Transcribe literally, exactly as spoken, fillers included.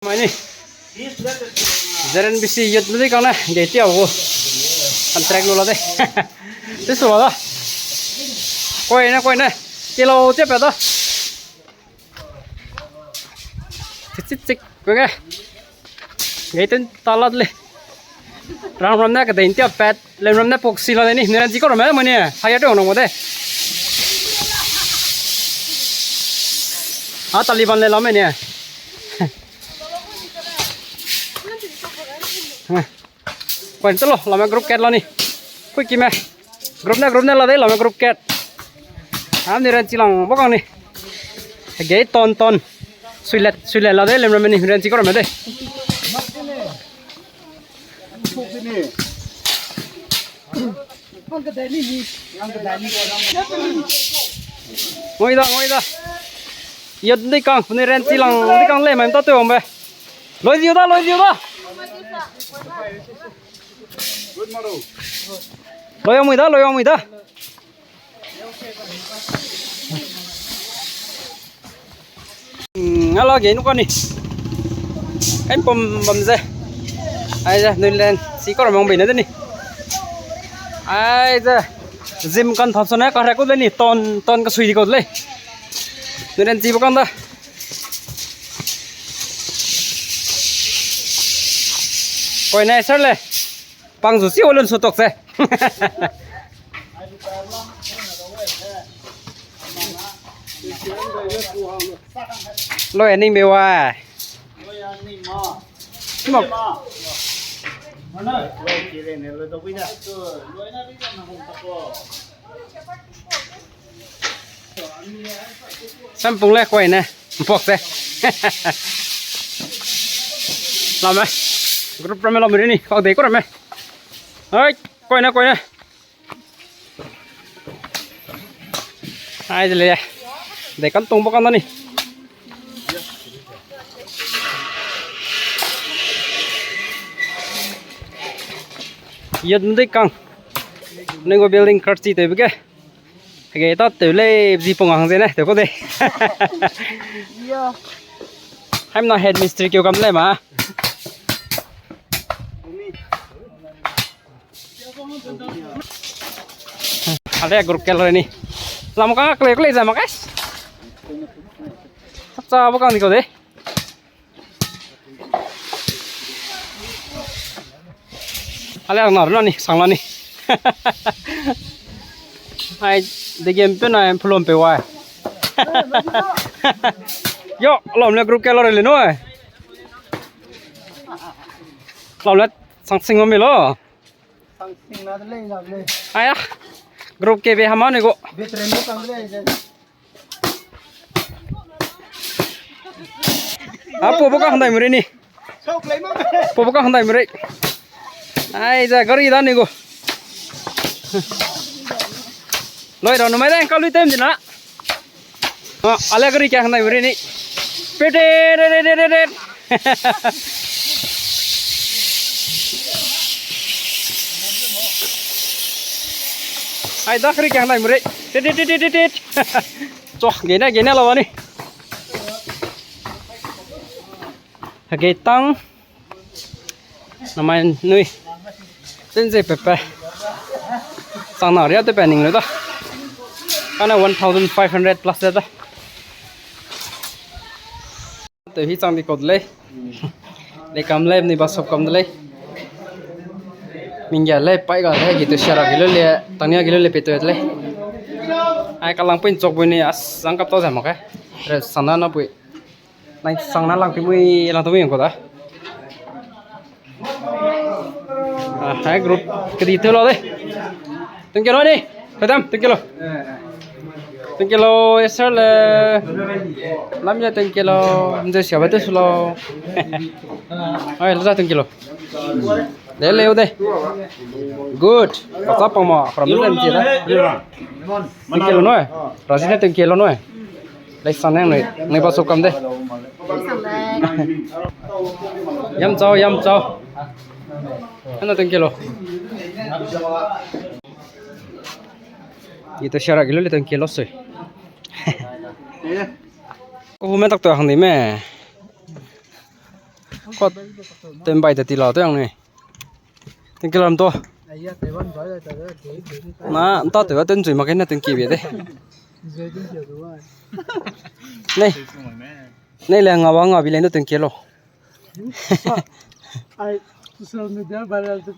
Mai ni. Z N B C youth mui kang ne, gei tiau gu. Contract lu la de. Ti su la da. Koi ne, koi ne. Ti lau, ti pe da. Tik, tik, tik. Koi ge. Gei ten ta la de le. Ram ram ne ka den tiau pat. Lem ram ne pok si la de ni. Ni ran ji ko ram mai ni. Hai ya de nong mo de. A Taliban le la mai ni. Kwan chalo, lame group kat la ni. Kui ki me. Group ne, group ne la de, lame group kat. Am ni ran chi lang bo kang ni. Ge ton ton. Suilet, suilet la de, lem ram ni ran chi ko ram de. Ngoi da, ngoi da. Yot ndi kang, ni ran chi lang, ndi kang le, mai ta tu be. Loi diu da, loi diu da. Loi yang mui da, loi yang mui da. Hmm, ala ge nu ka ni. Em pom bam ze. Ai ze, nui len, si ko ram mong bei na de ni. Ai ze. Zim kan thap sone, ka re ko de ni, ton, ton ka sui di ko de le. Nui len chi bo kan da. Koi nai sir le. Pang zu si o lun su tok se. Loi ning be wa. Mo. Sampung le koi ne. Mpok se. Lame. Group ramme lame ri ni. Kau dei ko ramme. Hai, koi ne, koi ne. Ai, de le. De kan tong ba kan da ni. Yet mdei kang. Ning go building kar chi te bege. Ge ta te le ji pong ang ze ne te ko de. Ham na head mistri keu kam le ma. Ale group kel re ni. Lam ka kle kle za ma guys. Chapcha bo kang di ko de. Ale ang na ru na ni, sang na ni. Ai, de game pe na em pulom pe wa. Yo, lam le group kel re le no. Lau le sang sing mi lo. Sang sing na de lei, na de lei. Aya. Group ke be hama ne go. Veteran mo sang de lei. A po bo ka handai mure ni. Sok lei mo. Po bo ka handai mure. Ai za gari da ni go. Loi ra no mai da ka lui tem di na. Ah, ale gari kang nai mure ni. Pete, re, re, re, re, re. Ai, da gari kang nai mure. Tit, tit, tit, tit, tit. Chua, gene, gene la ni. Hage tang. Namai nui. Chen ze pepe. Chang na ria te pe ning le da. Kana one thousand five hundred plus le da. Te hi chang di kot lei. Le kam le ni ba sop kam de lei. Mingya le pai ga le gi te shara gi le le tangya gi le le pe to le. Ai ka lang pin chok bu ni as sang kap to za mo ke. Re sana na pui. Nai sang na lang pi mui lang tu mui ko da. Ah, hai group ke di te lo de. Thank you lo ni. Padam, thank you lo. Thank you lo, yes sir le. Lam ya thank you lo. Mje sia ba te su lo. Ai, lo za thank you lo. Le le o de. Good. Pasa pa ma, from le nje da. Thank you lo noi. Razi ne thank you lo noi. Lai sang nang nui, nui ba su kam de. Yam chau, yam chau. Hana thank you lo. Ito shara kilo le thank you lo sui. Ko hu me tak to hang di me. Kua, tembai te ti la te ang ne. Thank you lam to. Na, nta te ba ten zui mak ke na thank you be de. Nei. Nei le nga wa nga bi le no thank you lo. Ai, social media viral te.